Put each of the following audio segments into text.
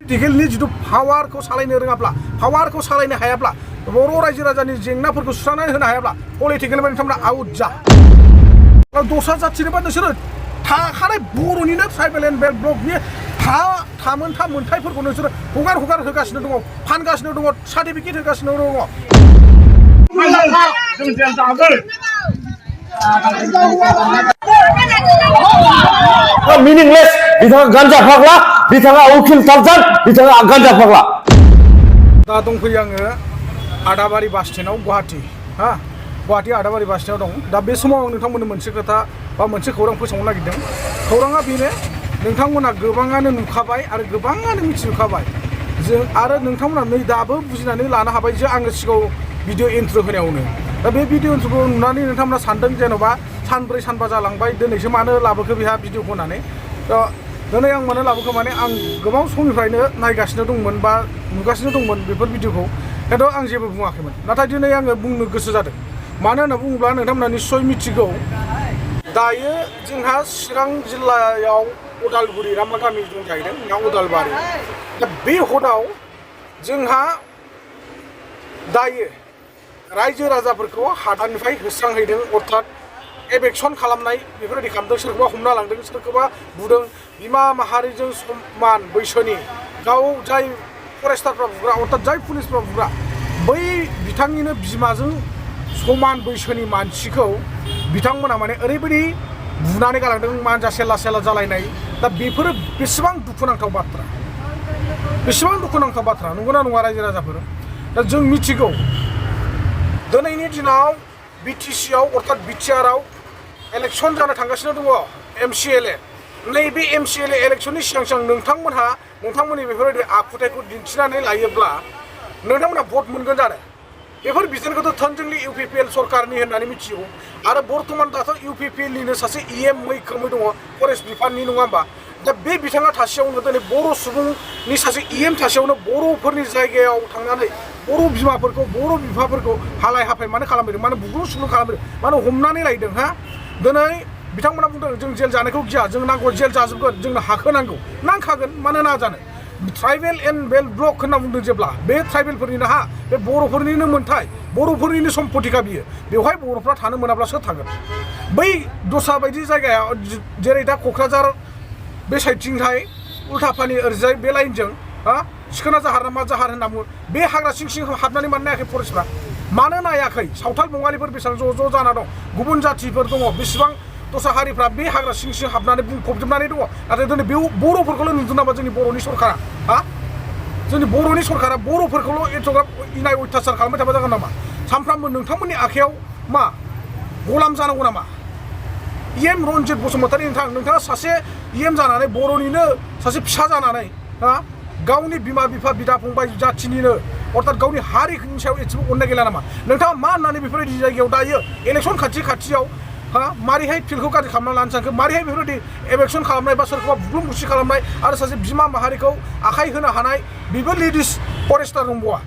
पलिटिकेलनि जिथु पावारखौ सालायनो रोङाब्ला पावारखौ सालायनो हायाब्ला बर' रायजो राजानि जेंनाफोरखौ सुस्रांनानै होनो हायाब्ला पलिटिकेल नोंथांमोना आउट जा दस्रा जाथिनोबा नोंसोरो थाखानाय बर'निनो ट्राइबेल एन्ड बेल्ट ब्लकनि थामोनथा मोनथायफोरखौ नोंसोरो हगार होगासिनो दङ फानगासिनो दङ सार्टिफिकेट होगासिनो दङ meaningless बिथाङा गान्जा फाग्ला बिथाङा उखिल टारजान बिथाङा गान्जा फाग्ला दा दंफैयो आङो आदाबारि बास स्टेन्डआव गुवाहाटि गुवाहाटि आदाबारि बास स्टेन्डआव दं दा बे समाव आं नोंथांमोननो मोनसे खोथा बा मोनसे खौरां फोसावनो नागिरदों खौराङा बेनो नोंथांमोना गोबाङानो नुखाबाय आरो गोबाङानो मिथिनुखाबाय जों आरो नोंथांमोना नै दाबो बुजिनानै लानो हाबाय जे आङो सिगाङाव भिडिअ इन्ट्र होनायावनो दा बे भिडिअ इन्ट्रखौ नुनानै नोंथांमोना सानदों जेन'बा सानब्रै सानबा जालांबाय दिनैसो मानो लाबोखो बेहा भिडिअखौ होनानै दा दिनै आं मानो लाबोखो माने आं गोबाव समनिफ्रायनो नायगासिनो दंमोन बा नुगासिनो दंमोन बेफोर भिडिअखौ खिन्थु आं जेबो बुङाखैमोन नाथाय दिनै आङो बुंनो गोसो जादों मानो होनना बुङोब्ला नोंथांमोना निस्सय मिथिगौ दायो जोंहा चिरां जिल्लायाव उदालगुरि रामा गामि दं जाहैदों ना उदालबारि दा बे हदाव जोंहा दायो रायजो राजाफोरखौ हादानिफ्राय होस्रांहैदों अर्थात एभेक्सन खालामनाय बेफोरबायदि खालामदों सोरखौबा हमना लांदों सोरखौबा बुदों बिमा माहारिजों समान बैसोनि गाव जाय फरेस्टारफ्रा बुग्रा अर्थात जाय पुलिसफ्रा बुग्रा बै बिथांनिनो बिमाजों समान बैसोनि मानसिखौ बिथांमोना माने ओरैबायदि बुनानै गालांदों मानजा सेला सेला जालायनाय दा बेफोरो बेसेबां दुखुनांथाव बाथ्रा नंगौना नङा रायजो राजाफोर दा जों मिथिगौ दिनैनि दिनाव बिटिसिआव अर्थात बिटिआरआव इलेक्सन जानो थांगासिनो दङ MCLA नैबे MCLA इलेक्सननि सिगां नोंथांमोननि बेफोरबायदि आखुथायखौ दिन्थिनानै लायोब्ला नोंथांमोना भट मोनगोन जानो बेफोर बिथोनखौथ' थोंजोंलि UPPL सरकारनि होननानै मिथिगौ आरो बर्तमान दाथ' UPPLनिनो सासे EM मैखोमै दङ फरेस्ट बिफाननि नङा होमबा दा बे बिथाङा थासेयावनो दिनै बर' सुबुंनि सासे EM थासेयावनो बर'फोरनि जायगायाव थांनानै बर' बिमाफोरखौ बर' बिफाफोरखौ हालाय हाफाय मानो खालामदों मानो बुग्लु सुग्लु खालामदों मानो हमनानै लायदों दिनै बिथांमोना बुंदों जों जेल जानायखौ गिया जों नांगौ जेल जाजोबगोन जोंनो हाखौ नांखागोन मानो नाजानो ट्राइबेल एन्ड बेल्ट ब्लक होनना बुंदों जेब्ला बे ट्राइबेलफोरनिनो हा बे बर'फोरनिनो मोन्थाय बर'फोरनिनो सम्पतिखा बियो बेवहाय बर'फ्रा थानो मोनाब्ला सोर थागोन बै दस्रा बायदि जायगायाव जेरै दा क'क्राझार बे साइडथिंहाय उल्थापानि ओरैजाय बे लाइनजों सिखोना जाहार ना मा जाहार होनना बुङो बे हाग्रा सिं सिं हाबनानै मानो नायाखै फरेस्टफ्रा मानो नायाखै सावथाल बङालिफोर बेसेबां ज' जाना दं गुबुन जाथिफोर दङ बेसेबां दस्रा हारिफ्रा बे हाग्रा सिं सिं हाबनानै बुंफबजोबनानै दङ नाथाय दिनै बेयाव बर'फोरखौल' नुदों नामा जोंनि बर'नि सरकारा जोंनि बर'नि सरकारा बर'फोरखौल' एथ'ग्राब इनाय अयथासार खालामबाय थाबा जागोन नामा सानफ्रामबो नोंथांमोननि आखायाव मा गलाम जानांगौ नामा EM रन्जित बसुमतारी नोंथाङा सासे EM जानानै बर'निनो सासे फिसा जानानै गावनि बिमा बिफा बिदा फंबाय जाथिनिनो अर्थात गावनि हारिनि सायाव एसेबो अननाय गैला नामा नोंथाङा मा होननानै बेफोरबायदि जायगायाव दायो इलेक्सन खाथियाव मारैहाय फिल्डखौ गाज्रि खालामना लानो सानखो मारैहाय बेफोरबायदि एभेक्सन खालामनाय बा सोरखौबा बुग्लुं बुसि खालामनाय आरो सासे बिमा माहारिखौ आखाइ होनो हानाय बेबो लेडिस फरेस्टार दंबावा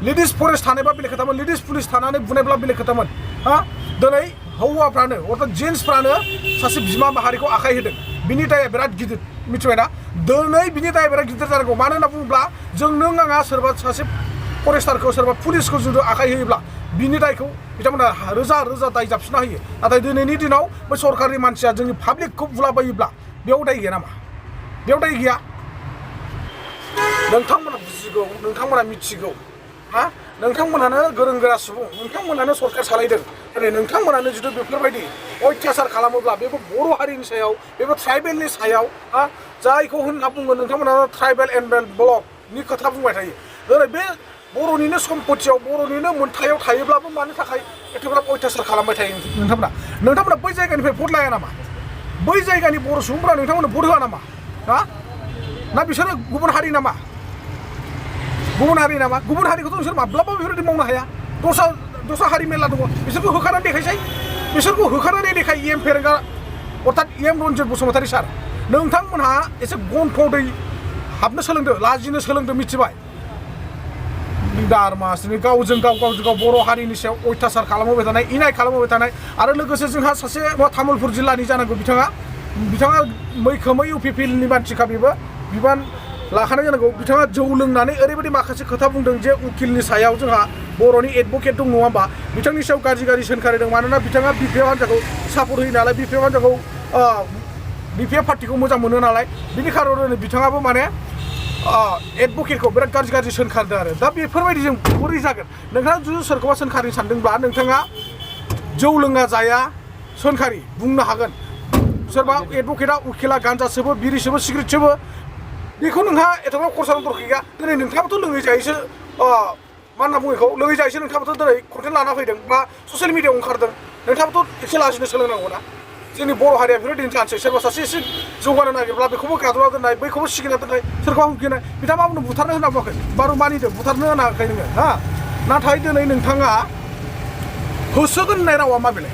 लेडिस फरेस्ट थानायबा बेलेग खोथामोन लेडिस पुलिस थानानै बुनायब्ला बेलेग खोथामोन दिनै हौवाफ्रानो अर्थात जेन्टसफ्रानो सासे बिमा माहारिखौ आखाइ होदों बिनि दाया बिराद गिदिर मिथिबायना दिनै बिनि दाया बिराद गिदिर जानांगौ मानो होनना बुङोब्ला जों नों आङा सोरबा सासे फरेस्टारखौ सोरबा पुलिसखौ जुदि आखाइ होयोब्ला बिनि दायखौ बिथांमोना रोजा दाय जाबसिनना होयो नाथाय दिनैनि दिनाव बै सरकारनि मानसिया जोंनि पाब्लिकखौ बुलाबायोब्ला बेयाव दाय गैया नामा बेयाव दाय गैया नोंथांमोना बुजिगौ नोंथांमोना मिथिगौ नोंथांमोनानो गोरों गोरा सुबुं नोंथांमोनानो सरकार सालायदों दिनै नोंथांमोनानो जुदि बेफोरबायदि अयथासार खालामोब्ला बेबो बर' हारिनि सायाव बेबो ट्राइबेलनि सायाव जायखौ होनना बुङो नोंथांमोनानो ट्राइबेल एन्ड बेल्ट ब्लकनि खोथा बुंबाय थायो दिनै बे बर'निनो सम्पतियाव बर'निनो मोन्थायाव थायोब्लाबो मानो थाखाय एथ'ग्राब अयथासार खालामबाय थायो नोंथांमोना बै जायगानिफ्राय भट लाया नामा बै जायगानि बर' सुबुंफोरा नोंथांमोननो भट होआ नामा ना बिसोरो गुबुन हारि नामा गुबुन हारिखौथ' नोंसोर माब्लाबा बेफोरबायदि मावनो हाया दस्रा हारि मेरला दङ बिसोरखौ होखारनानै देखायसै बिसोरखौ होखारनानै देखाय EM फेरेंगा अर्थात EM रन्जित बसुमतारी सार नोंथांमोनहा एसे गन्थं दै हाबनो सोलोंदो लाजिनो सोलोंदो मिथिबाय दारमासनि गावजों गाव बर' हारिनि सायाव अयथासार खालामबाय थानाय इनाय खालामबाय थानाय आरो लोगोसे जोंहा सासे तामुलपुर जिल्लानि जानांगौ बिथाङा मैखोमै UPPLनि मानसिखा बेबो बिबान लाखानाय जानांगौ बिथाङा जौ लोंनानै ओरैबायदि माखासे खोथा बुंदों जे उकिलनि सायाव जोंहा बर'नि एडभकेट दं नङा होमबा बिथांनि सायाव गाज्रि सोंखारिदों मानोना बिथाङा बिपिएफ हान्जाखौ सापर्ट होयो नालाय बिपिएफ हान्जाखौ बिपिएफ पार्टिखौ मोजां मोनो नालाय बिनि खारनावनो बिथाङाबो माने एडभकेटखौ बिराद गाज्रि सोंखारदों आरो दा बेफोरबायदि जों बोरै जागोन नोंथाङा जुदि सोरखौबा सोंखारिनो सानदोंब्ला नोंथाङा जौ लोङा जाया सोंखारि बुंनो हागोन सोरबा एडभकेटआ उकिला गान्जा सोबो बिरि सोबो सिगारेट सोबो बेखौ नोंहा एथ'बां खरसानि दरखार गैया दिनै नोंथाङाबोथ' लोङै जायोसो मा होनना बुङो बेखौ लोङै जायोसो नोंथाङाबोथ' दिनै कन्टेन्ट लाना फैदों बा ससियेल मिडियाआव ओंखारदों नोंथाङाबोथ' एसे लाजिनो सोलोंनांगौ ना जोंनि बर' हारिया बेफोरबायदि जानोसै सोरबा सासे एसे जौगानो नागिरब्ला बेखौबो गादबना दोननाय बैखौबो सिगिना दोननाय सोरखौबा हुखिनाय बिथाङा मा बुंनो बुथारनो होनना बुङाखै बारु मानिदों बुथारनो होनाखै नोङो हा नाथाय दिनै नोंथाङा होसोगोन होननाय रावा मा बेलाय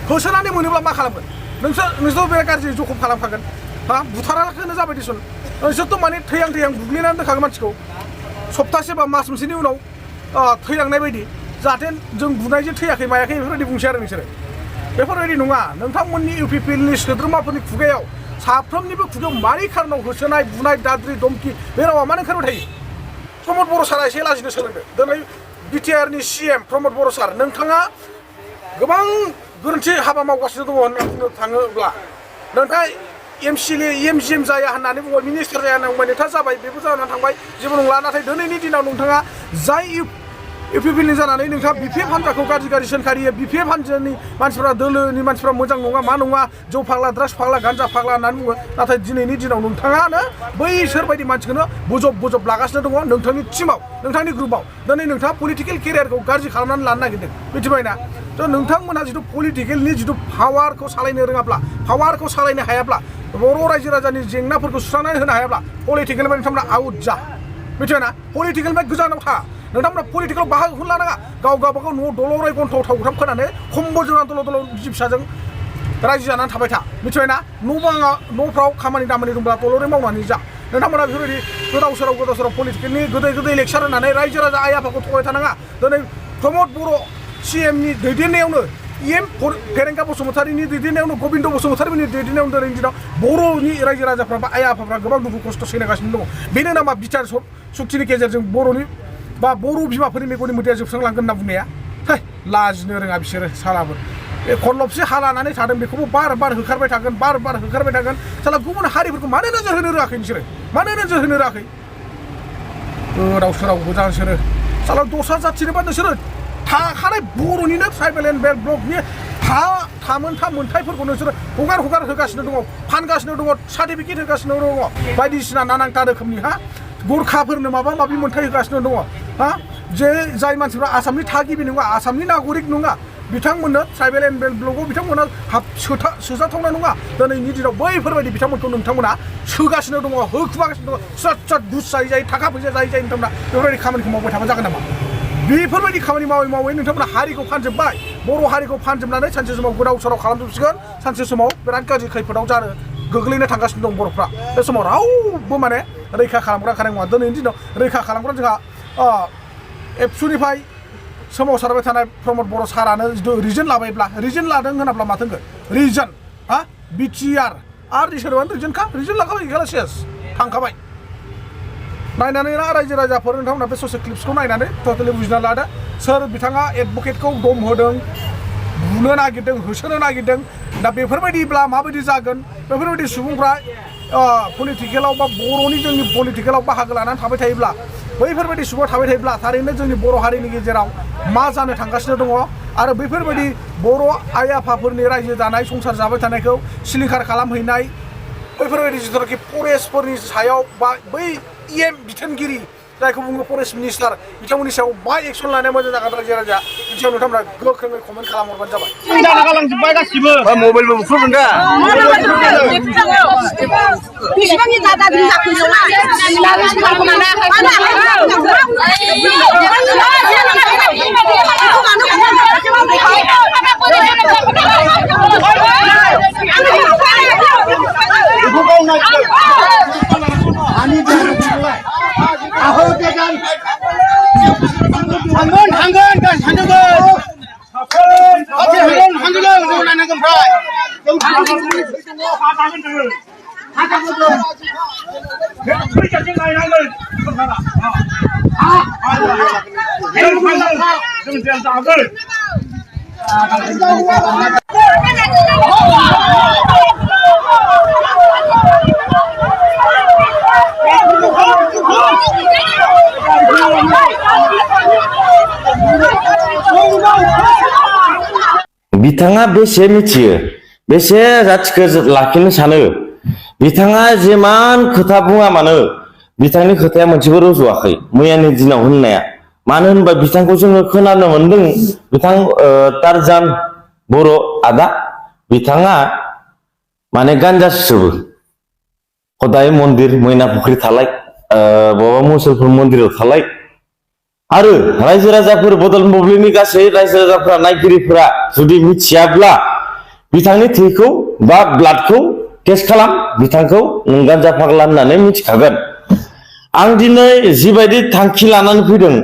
होसोनानै मोनोब्ला मा खालामगोन नोंसोर बिराद गाज्रि जखम खालामखागोन हा बुथाराखैनो जाबाय दिसुन नोंसोरथ' माने थैहां बुग्लिनानै दोनखागोन मानसिखौ सप्तासे बा मास मोनसेनि उनाव थैलांनाय बायदि जाहाथे जों बुनायजों थैयाखै मायाखै बेफोरबायदि बुंसै आरो नोंसोरो बेफोरबायदि नङा नोंथांमोननि UPPLनि सोद्रोमाफोरनि खुगायाव साफ्रोमनिबो खुगायाव मारै खारनाव होसोनाय बुनाय दाद्रि दमकि बे रावा मानो ओंखारबाय थायो प्रमद बर' सारा एसे लाजिनो सोलोंदो दिनै बिटिआरनि CM प्रमद बर' सार नोंथाङा गोबां गोरोन्थि हाबा मावगासिनो दङ होनना बुंनो थाङोब्ला नोंथाङा MCLA EMGM जाया होननानै बुंबाय मिनिस्टार जाया होनना बुंबाय नोंथाङा जाबाय बेबो जानानै थांबाय जेबो नंला नाथाय दिनैनि दिनाव नोंथाङा जाय UPPLनि जानानै नोंथाङा बिपिएफ हान्जाखौ गाज्रि सोंखारियो बिपिएफ हान्जानि मानसिफ्रा दोलोनि मानसिफ्रा मोजां नङा मा नङा जौ फाग्ला ड्राग्स फाग्ला गान्जा फाग्ला होननानै बुङो नाथाय दिनैनि दिनाव नोंथाङानो बैसोरबायदि मानसिखौनो बोजब लागासिनो दङ नोंथांनि टिमाव नोंथांनि ग्रुपआव दिनै नोंथाङा पलिटिकेल केरियारखौ गाज्रि खालामनानै लानो नागिरदों मिथिबायना थ' नोंथांमोनहा जिथु पलिटिकेलनि जिथु पावारखौ सालायनो रोङाब्ला पावारखौ सालायनो हायाब्ला बर' रायजो राजानि जेंनाफोरखौ सुस्रांनानै होनो हायाब्ला पलिटिकेलनिफ्राय नोंथांमोना आउट जा मिथिबायना पलिटिकेलनिफ्राय गोजानाव था नोंथांमोना पलिटिकेलाव बाहागोखौनो लानाङा गावबागाव न'आव दलरै गन्थ'आव थाव गोथां फोनानै खम्बल जोमना दल बिसि फिसाजों रायजो जानानै थाबाय था मिथिबायना न'फ्राव खामानि दामानि दंब्ला दलरै मावनानै जा नोंथांमोना बेफोरबायदि गोदाव सोराव पलिटिकेलनि गोदै लेक्सार होनानै रायजो राजा आइ आफाखौ थगायबाय थानाङा दिनै प्रमद बर' CMनि दैदेननायावनो फेरेंगा बसुमतारिनि दैदेननायावनो गबिन्द बसुमतारिनि दैदेननायावनो दिनैनि दिनाव बर'नि रायजो राजाफ्रा बा आइ आफाफ्रा गोबां दुखु खस्थ' सैनागासिनो दङ बेनो नामा बिटिआर सुक्तिनि गेजेरजों बर'नि बा बर' बिमाफोरनि मेगननि मोदैया जोबस्रांलांगोन होनना बुंनाया है लाजिनो रोङा बिसोरो सालाबो खरलबसे हा लानानै थादों बेखौबो बार होखारबाय थागोन बार होखारबाय थागोन साला गुबुन हारिफोरखौ मानो नोजोर होनो रोङाखै नोंसोरो मानो नोजोर होनो रोङाखै गोदाव सोराव गोजा नोंसोरो साला दस्रा जाथिनोबा नोंसोरो थाखानाय बर'निनो ट्राइबेल एन्ड बेल्ट ब्लकनि थामोनथा मोनथायफोरखौ नोंसोरो हगार होगासिनो दङ फानगासिनो दङ सार्टिफिकेट होगासिनो दङ बायदिसिना नानांथा रोखोमनि हा गुरखाफोरनो माबा माबि मोनथाय होगासिनो दङ हा जे जाय मानसिफ्रा आसामनि थागिबि नङा आसामनि नागरिक नङा बिथांमोननो ट्राइबेल एन्ड बेल्ट ब्लकआव बिथांमोना सोजाथावना नङा दिनैनि दिनाव बैफोरबायदि बिथांमोनखौ नोंथांमोना सोगासिनो दङ होखुमागासिनो दङ स्राद घुस जायै थाखा फैसा जायै नोंथांमोना बेफोरबायदि खामानिखौ मावबाय थाबा जागोन नामा बेफोरबायदि खामानि मावै नोंथांमोना हारिखौ फानजोब्बाय बर' हारिखौ फानजोबनानै सानसे समाव गोदाव सोराव खालामजोबसिगोन सानसे समाव बिराद गाज्रि खैफोदाव जानो गोग्लैनो थांगासिनो दं बर'फ्रा बे समाव रावबो माने रैखा खालामग्रा ओंखारनाय नङा दिनैनि दिनाव रैखा खालामग्रा जोंहा एबसुनिफ्राय सोमावसारबाय थानाय प्रमद बर' सारानो जिथु रिजन लाबायब्ला रिजन लादों होनाब्ला माथो होनगोन रिजन हा बिटिआर आरो सोरबानो रिजन लाखाबाय गैला सेस थांखाबाय नायनानै रायजो राजाफोर नोंथांमोना बे ससे क्लिप्सखौ नायनानै टटेलि बुजिना लादो सोर बिथाङा एडभकेटखौ दम होदों बुनो नागिरदों होसोनो नागिरदों दा बेफोरबायदिब्ला माबायदि जागोन बेफोरबायदि सुबुंफ्रा पलिटिकेलाव बा बर'नि जोंनि पलिटिकेलाव बाहागो लानानै थाबाय थायोब्ला बैफोरबायदि सुबुङा थाबाय थायोब्ला थारैनो जोंनि बर' हारिनि गेजेराव मा जानो थांगासिनो दङ आरो बैफोरबायदि बर' आइ आफाफोरनि रायजो जानाय संसार जाबाय थानायखौ सिलिंखार खालामहैनाय बैफोरबायदि जिथुनाखि फरेस्टफोरनि सायाव बा बै बिथोनगिरि जायखौ बुङो फरेस्ट मिनिस्टार बिथांमोननि सायाव मा एक्सन लानाया मोजां जागोन रायजो राजा बिदियाव नोंथांमोना गोख्रोङै कमेन्ट खालामहरबानो जाबाय गालांजोब्बाय गासिबो मबाइलबो बुख्रुबदों दा बिसिबांनि दादा Hãy subscribe cho kênh Ghiền Mì Gõ để không bỏ lỡ những video hấp dẫn बिथाङा बेसे मिथियो बेसे जाथिखौ लाखिनो सानो बिथाङा जेमान खोथा बुङा मानो बिथांनि खोथाया मोनसेबो रज'वाखै मैयानि दिनाव होननाया मानो होनबा बिथांखौ जोङो खोनानो मोनदों बिथां टारजान बर' आदा बिथाङा माने गान्जा सोबो हदाय मन्दिर मैना फुख्रि थालाय बबा मुसलपुर मन्दिराव थालाय आरो रायजो राजाफोर बदल बुब्लिनि गासै रायजो राजाफोरा नायगिरिफोरा जुदि मिथियाब्ला बिथांनि थैखौ बा ब्लाडखौ टेस्ट खालाम बिथांखौ नों गान्जा फाग्ला होननानै मिथिखागोन आं दिनै जिबायदि थांखि लानानै फैदों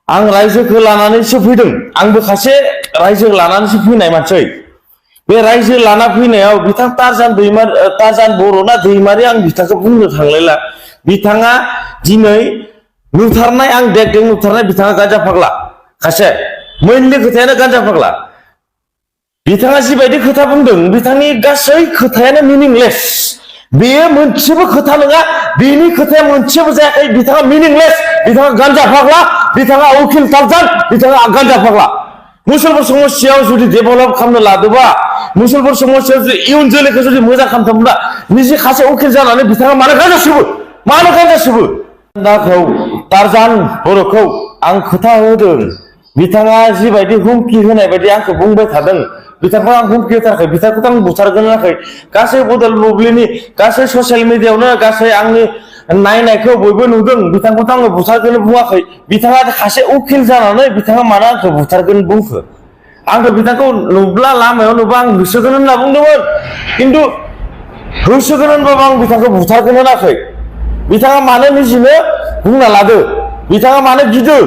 आं रायजोखौ लानानैसो फैदों आंबो खासे रायजो लानानैसो फैनाय मानसि बे रायजो लाना फैनायाव बिथां टारजान बर'ना दैमारि आं बिथांखौ बुंनो थांलायला बिथाङा दिनै नुथारनाय आं देगदें नुथारनाय बिथाङा गान्जा फाग्ला खासे मेनलि खोथायानो गान्जा फाग्ला बिथाङा जिबायदि खोथा बुंदों बिथांनि गासै खोथायानो मिनिंलेस बेयो मोनसेबो खोथा नङा बेनि खोथाया मोनसेबो जायाखै बिथाङा मिनिंलेस बिथाङा गान्जा फाग्ला बिथाङा उखिल टारजान बिथाङा गान्जा फाग्ला मुसलपुर समस्यायाव जुदि डेभेलप खालामनो लादोंबा मुसलपुर समस्यायाव जुदि इयुन जोलैखौ जुदि मोजां खालामदोंब्ला निजे खासे उखिल जानानै बिथाङा मानो गान्जा सोबो दाखौ टारजान बर'खौ आं खोथा होदों बिथाङा जिबायदि हुमखि होनाय बायदि आंखौ बुंबाय थादों बिथांखौ आं हुमखि होथाराखै बिथांखौथ' आं बुथारगोन होनाखै गासै बदल बुब्लिनि गासै ससियेल मिडियायावनो गासै आंनि नायनायखौ बयबो नुदों बिथांखौथ' आङो बुथारगोन बुङाखै बिथाङा खासे उखिल जानानै बिथाङा मानो आंखौ बुथारगोन बुंखो आंथ' बिथांखौ नुब्ला लामायाव नुबा आं होसोगोन होनना बुंदोंमोन खिन्थु होसोगोन होनबाबो आं बिथांखौ बुथारगोन होनाखै बिथाङा मानो निजिनो बुंना लादो बिथाङा मानो गिदो